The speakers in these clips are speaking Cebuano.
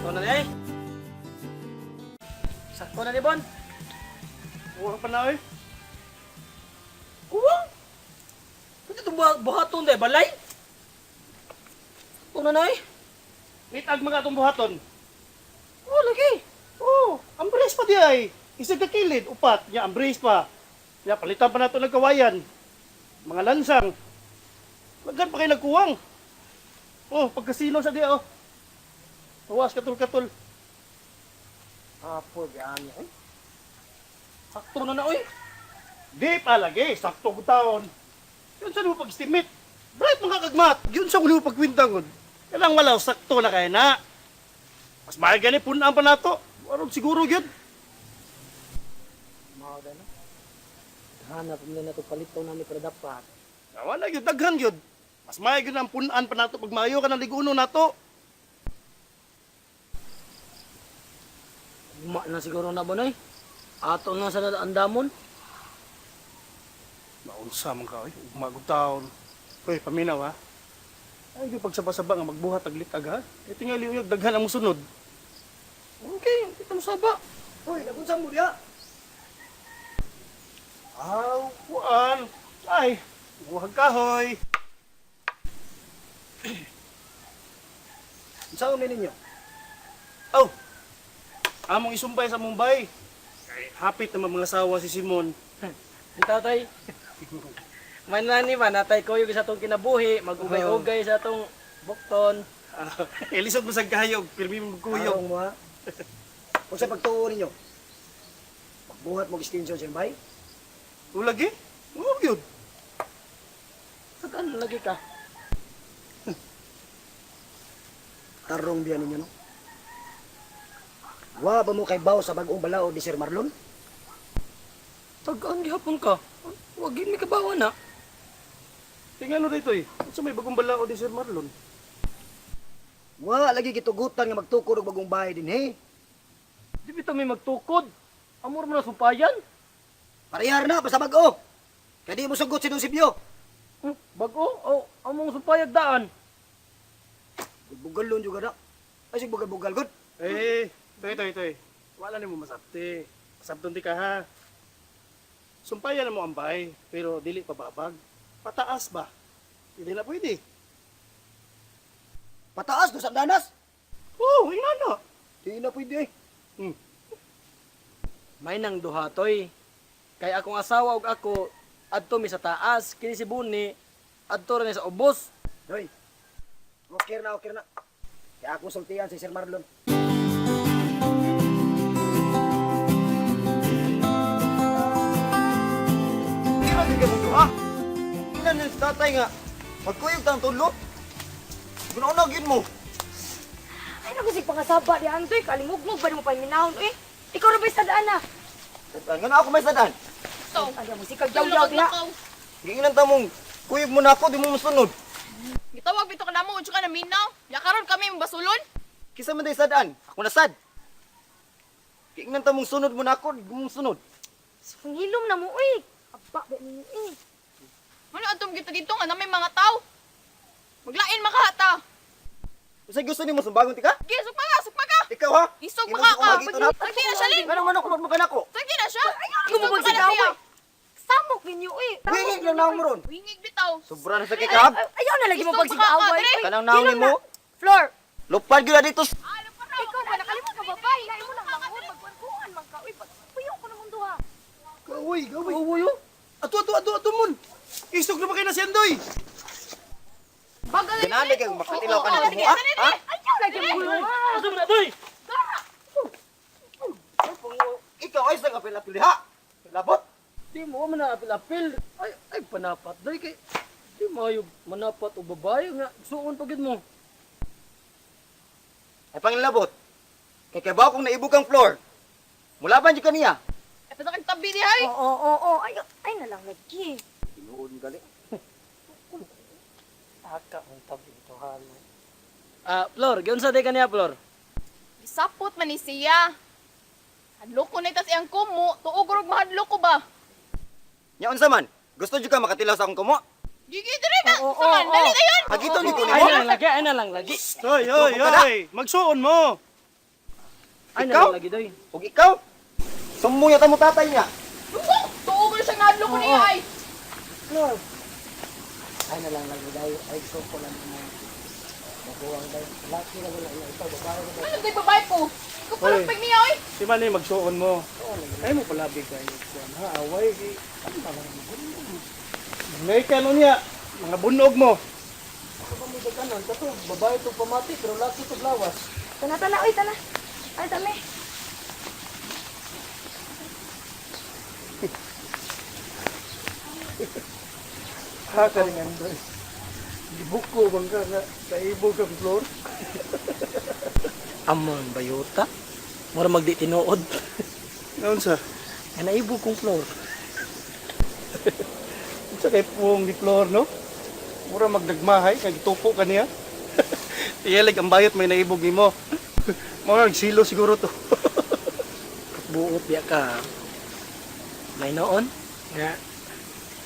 Sakto na ni eh. Sakto na ni Bon. Kuha pa na eh. Kuwang! Pwede itong buhaton dahil balay. Sakto na na eh. Itag mga atong buhaton. Oh, lagi. Oh, ambres pa di ay. Isa ka kilid, upat. Nya, ambres pa. Nya, palitan pa nato ng kawayan. Mga lansang. Laghan pa kayo nagkuwang. Oh, pagkasino sa di oh. Tuwas katul-katul. Apo, gani eh. Sakto na na oy. Di pa lagi, sakto ko taon. Yun sa mo pag-estimate. Bright mga kagmat, yun sa mo pagwintangon. Kailang wala, sakto na kaya na. Mas mahal gani, punaan pa nato. Aron siguro yun. Mao na. Hanap mo na ito palito na ni pero dapat. Wala yun, daghan yun. Mas mahal yun ang punaan pa nato pag maayo ka ng liguno nato. Ma na siguro na Bon oy. Ato na sa andamon. Maunsa man ka, oy. Ugmagog taon. Uy, paminaw ha. Ay, di pagsaba-saba nga magbuhat taglit-ag ha. Ito nga liuyag, daghan ang musunod. Okay, kita mo saba. Hoy, nagunsa mo diha? Aw, kuan. Ay, buhag kahoy. Unsa ni ninyo? Aw, among isumbay sa Mumbai. Kay hapit naman mga sawa si Simon. Di tatay. Manani ba natay ko yung sa atong kinabuhi, magugay-ugay sa atong bukton. Ah, Elisod mo sa kayog, pirmi mo magkuyog. Tarong mo ha. Unsa pagtuo ninyo? Magbuhat mo extension sa bay? Ulagi? Oo, yun. Saan lagi ka? Tarong biya ninyo no. Wa ba mo kay baw sa bag-ong balaod ni Sir Marlon? Tagaan gihapon ka. Wag gid mi kabawa na. Tingnan mo dito eh. Unsa may bagong balaod ni Sir Marlon? Wa lagi gitugutan nga magtukod og bagong bahay dinhi. Di bitaw may magtukod. Amor mo na sumpayan. Parehar na basta bag-o. Kay di mo sugot si Don Sibyo. Bago? O, among sumpayag daan. Bugalon juga na. Ay sig bugal-bugal gud. Eh, toy toy toy. Wala nimo masabti. Masabton di ka ha. Sumpayan na mo ang bay, pero dili pa babag. Pataas ba? Hindi na pwede. Pataas do sa danas. Oo, oh, ingana na. Di na pwede. May nang duha toy. Kay akong asawa ug ako adto mi sa taas, kini si Buni adto ra ni sa ubos. Hoy. Okay na, okay na. Kaya ako sultian si Sir Marlon. Kira gyud kay mong duha. Tingnan ni sa tatay nga magkuyog tang tulo. Guna-una gyud mo. Ay, naku, sig pangasaba di antoy. Kalimugmug ba di mo paminahon, eh? Ikaw ra ba'y sadaan na? Nga na ako may sadaan. Ay, mo sikag yaw-yaw diha. Giingnan ta mong kuyog mo na ako di mo mosunod. Gitawag bito ka namo, unsa ka na minaw. Ya karon kami mabasulon. Kisa man day sadaan, ako na sad. Giingnan ta mong sunod mo na ako, di mo mosunod. Hilom na mo, eh. Aba, ba ninyo, eh. Ano atong gito dito nga na may mga tao. Maglain makahata. Unsay gusto nimo sumbagon tika? Gi, sugma ka, sugma ka. Ikaw ha? Isog Imong maka ka. sugma gito na. Sagdi na siya, Lin. Nga naman ako mo kanako. Sagdi na siya. Ayaw mo Isog ka na siya. magsigaway. Samok ninyo, eh. Wingig lang naong mo ron. Wingig bitaw. Sobra na sa kay kahab. Ay, ayaw na lagi mo Isog maka ka, pagsigaway. dre. Uy, Kanang naong hilom nimo. na. Flor, Lupad gyud na dito. Alo pa raw. ikaw ba nakalimot ka babae? Lain mo lang manghod, magkuhan man ka. Uy, puyo ko na mundo ha. Gaway, gaway. Uwo yo. Ato, ato, ato, ato mon. Isog na ba kayo na si Andoy? Bagal Ganami kay makatilaw ka nito mo ha? Ha? Ayaw lagi mo gulo. Ato mo na toy. Ikaw ay sa kapil-apil ha. Labot. Di mo man na apil-apil. Ay ay panapat day kay di maayo manapat og babae nga suon pa gid mo. Ay pangilabot. Kay kabaw kong naibog ang floor. Mulaban jud kaniya. Ay pa kag tabi di hay. Oo, oo, oo. Ay, ay na lang lagi. Tinuod mo gali. Aka ang tabi ito halo. Ah, Flor, giunsa day kaniya Flor? Gisapot man ni siya. Hadlok ko na itas iyang kumo, tuog rog mahadlok ko ba? Nya unsa man? Gusto jud ka makatilaw sa akong kumo? Gigi dire ba? Oo, Saman, oo, dali oo. dayon. Hagiton ni ko Ay nimo. na lang lagi, ay na lang lagi. Hoy, hoy, Grupo ka na. hoy. Magsuon mo. Ay, Ikaw? na lang lagi doy. Ug ikaw? Sumbong yata mo tatay niya. Sumbong! Tuog ra siya ngadlok ko niya ay. Flor. Ay na lang lagi day. Ay gusto ko lang mo. Makuwang day. Laki na wala ikaw babae na. Ano day babae ko? Ikaw pa lang Oy. pag niya oy. Si Manny, magsuon mo. Ay mo palabig kayo. Kuan ha, away. Ano ba lang mo? Ngay ka ano niya, mga bunog mo. Ako ba mo dagkanon? Kato, babae to pamati, pero laki to lawas. Tana tana oy tana. Ay tami. Ha, karingan doy. Gibuko bang ka nga, sa ibog ang floor. Amon, bayota. Mura magdi tinuod. Ngayon sa, Nga naibog kong floor. sa kay puong ni floor, no? Mura magdagmahay, kag gitupo ka niya. Tiyalig ang bayot may naibog nimo. Mura nagsilo siguro to. Buot biya ka. May noon nga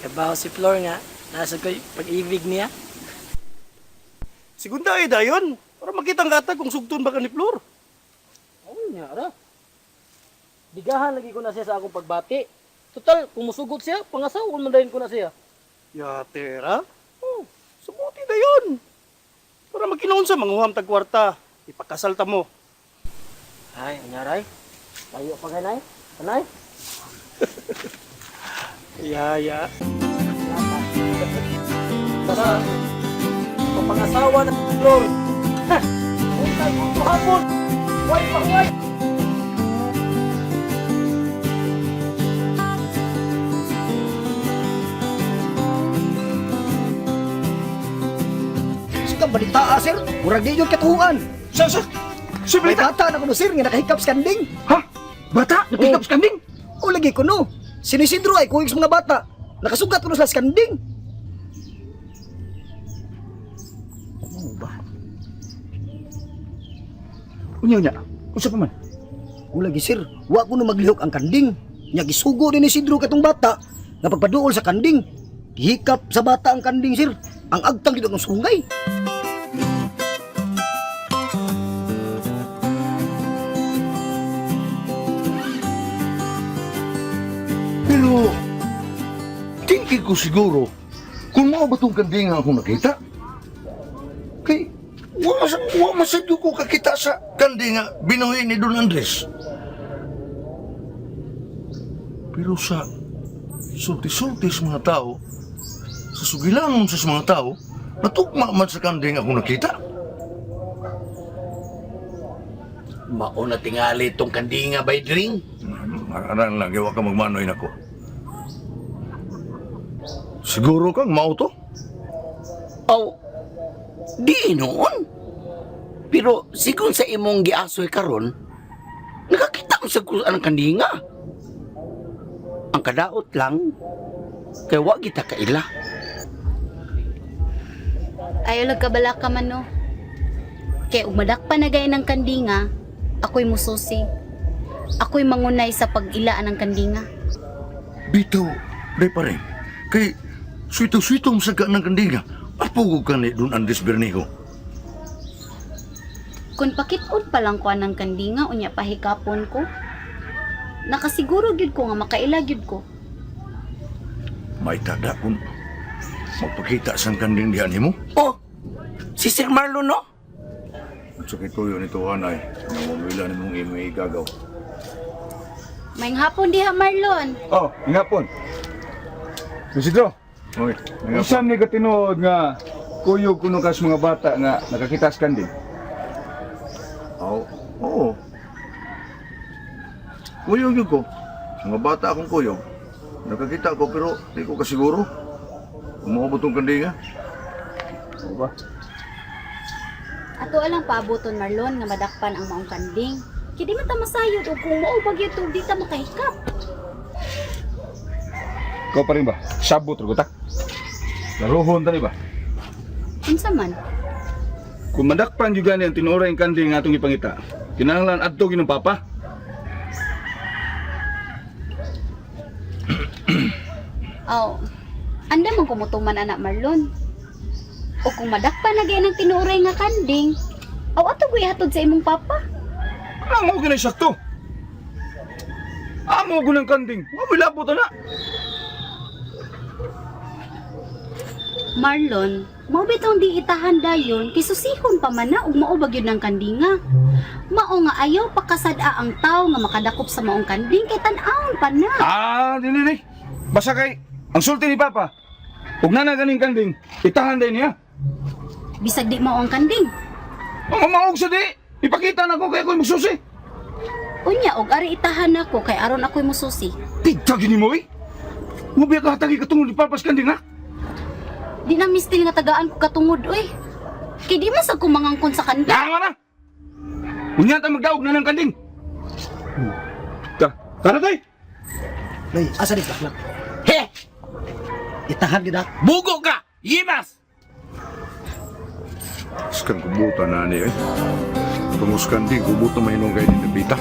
kabaw si Flor nga nasa ko'y pag-ibig niya. Segunda ay dayon. Para makita ang gata kung sugton ba ka ni Flor. Oo nga ra. Digahan lagi ko na siya sa akong pagbati. Total, kung musugot siya, pangasawa man dayon ko na siya. Ya, tera. Oh, sumuti na yun. Para magkinoon sa manguham tag kwarta. Ipakasal ta mo. Ay, anyaray. Tayo pa ganay. Anay. Ya, ya. Basta, papangasawa na Flor. Ha! Untay kong hapon. Way pa way. Sa balita ah, sir. Murag di yun katuhuan. Sa sa sa May balita. bata na kuno sir nga nakahikap sa kanding. Ha? Bata, nakikap sa kanding. O lagi kuno. Sinisidro ay kuyog sa mga bata. Nakasugat kuno sila sa kanding. Ano ba? Unya unya. Unsa pa man? O lagi sir, wa kuno maglihok ang kanding. Nya gisugo din ni Isidro katong bata nga pagpaduol sa kanding. Gihikap sa bata ang kanding sir. Ang agtang gid ang sungay. Pero tingin ko siguro kung mao ba tong kanding ang akong nakita. Kay wa masad ko kakita sa kanding nga binuhi ni Don Andres. Pero sa sulti-sulti sa mga tao, sa sugilangon sa mga tao, natugma man sa kanding akong nakita. Mauna tingali itong kandinga by drink. Mararang lang, gawa ka magmanoy nako. Siguro kang mao to? Aw, di noon. Pero sigon sa imong giasoy karon, nakakita mo sa kung anong kandinga. Ang kadaot lang, kay wa kita kaila. Ayaw lang kabala ka man no. Kay umadak pa na gay ng kandinga, ako'y mususi. Ako'y mangunay sa pag-ilaan ng kandinga. Bitaw, day pa rin. Kay, swito-swito mo sa ng kandinga. Apugo ka ni Don Andres Bernijo. Kung pakitod pa lang ko ng kandinga, unya pahikapon ko. Nakasiguro gyud ko nga makaila gyud ko. May tada kung magpakita sa kanding diyan nimo. Oh, si Sir Marlon no? At sa kituyo nito, anay, namumila ni mong imay gagaw. May hapon diha Marlon. Oh, ingapon. Isidro, Oy, unsa ni ka tinuod nga kuyog kuno kas mga bata nga nakakitas kanding? Oo. Oo. Kuyog yun ko. Mga bata akong kuyog. Nakakita ko pero di ko kasiguro. Umuabot tong kandinga. Oo ba? Ato alang paaboton Marlon nga madakpan ang maong kanding. Kay di man ta masayod og kung mao ba gyud to, di ta makahikap. Ikaw pa rin ba? Sabot ra ta. Laruhon ta ni ba? Unsa man? Kung madakpan gyud gani ang tinuoray kanding nga atong ipangita, kinahanglan adto gyud ng papa. Aw, anda man kumutuman anak Marlon. O kung madakpan na gay ng tinuoray nga kanding, aw ato gyud hatod sa imong papa. Ano mo ginay sakto? Amo ko ng kanding. Wa mo labot na. Marlon, mao bitong di itahan dayon kay susihon pa man na ug mao ba gyud ng kandinga. Mao nga ayaw pakasad-a ang tawo nga makadakop sa maong kanding kay tan-awon pa na. Ah, dili dili. Basta kay ang sulti ni Papa. Ug nana ganing kanding, itahan din niya. Bisag di mao ang kanding. Ang maog sa di. Ipakita na ko kay ako'y magsusi. Unya og ari itahan nako kay aron ako'y mususi. Tigta gini mo eh. Wa biya ka hatagi katungod ni Papa sa kanding ha? Di na mistil nga tagaan ko katungod oy. Kay di man sad ko mangangkon sa kanding. Tama na! Unya ta magdaog na ng kanding. Ta, tara tay. Nay, asa ni laklak? He! Itahan gid ah. Bugo ka! Yimas! Iskan kubuta na ni eh. Tungus kanding, kubuta mahinong kay ni Nabita.